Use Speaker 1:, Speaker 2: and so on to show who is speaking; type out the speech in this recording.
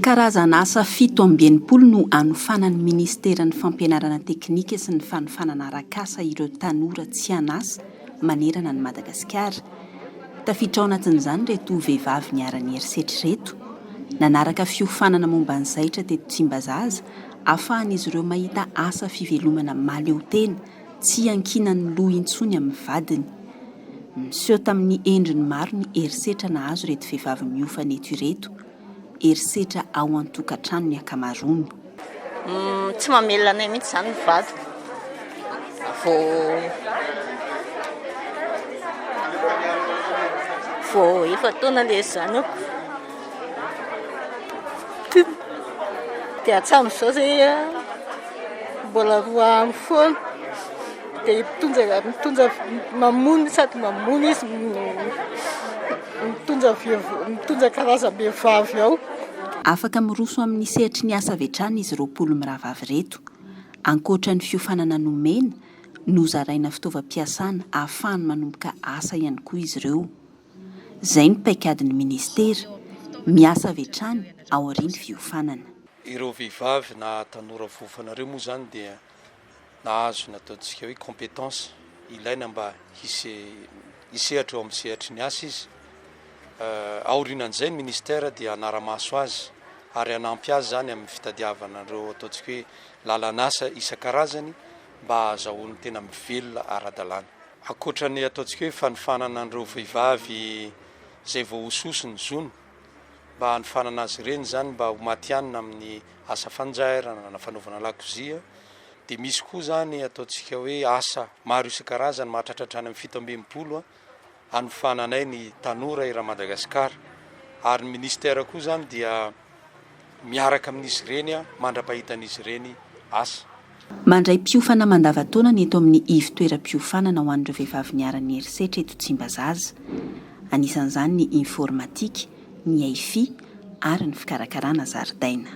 Speaker 1: Karazana asa 67 no anofanan'ny Minisiteran'ny Fampianarana Teknika sy ny Fanofanana arak'asa ireo tanora tsy an'asa manerana an'i Madagasikara. Tafiditra ao anatin'izany ireto vehivavy niharan'ny herisetra ireto. Nanaraka fiofanana momba ny zaitra teto Tsimbazaza ahafahan'izy ireo mahita asa fivelomana mahaleotena tsy iankinan'ny loha intsony amin'ny vadiny. Niseho tamin'ny endriny maro ny herisetra nahazo ireto vehivavy miofana eto ireto. Herisetra ao an-tokantrano ny ankamaroany.
Speaker 2: Tsy mamelona anay mihitsy izany ny vadiko. Vao vao efa-taona ilay zanako. Dia hatramin'izao izay mbola roahiny foana. Dia mitondra mitondra mamono sady mamono izy no mitondra vehivavy mitondra karazam-behivavy ao.
Speaker 1: Afaka miroso amin'ny sehatry ny asa avy hatrany izy 20 mirahavavy ireto. Ankoatra ny fiofanana nomena, nozaraina fitaovam-piasana ahafahany manomboka asa ihany koa izy ireo. Izay ny paikadin'ny minisitera, miasa avy hatrany aorian'ny fiofanana.
Speaker 3: Ireo vehivavy na tanora voaofana ireo moa izany dia nahazo ny ataontsika hoe compétence ilaina mba hisehatra eo amin'ny sehatry ny asa izy. Aorianan'izay ny ministère dia hanara-maso azy ary hanampy azy izany amin'ny fitadiavana ireo ataontsika hoe lalan'asa isan-karazany mba hahazahoany tena mivelona ara-dalàna. Ankoatra ny ataontsika hoe fanofanana an'ireo vehivavy izay voahosihosy ny zony mba hanofanana azy ireny izany mba ho matihanina amin'ny asa fanjairana na fanaovana lakozia dia misy koa izany ataontsika hoe asa maro isan-karazany mahatratra hatrany amin'ny 67 hanofananay ny tanora eran'i Madagasikara ary ny ministère koa izany dia miaraka amin'izy ireny mandra-pahitan'izy ireny asa.
Speaker 1: Mandray mpiofana mandavantaona ny eto amin'ny ivon-toeram-piofanana ho an'ireo vehivavy niharan'ny herisetra eto Tsimbazaza. Anisan'izany ny informatika, ny Hi-fi ary ny fikarakarana zaridaina.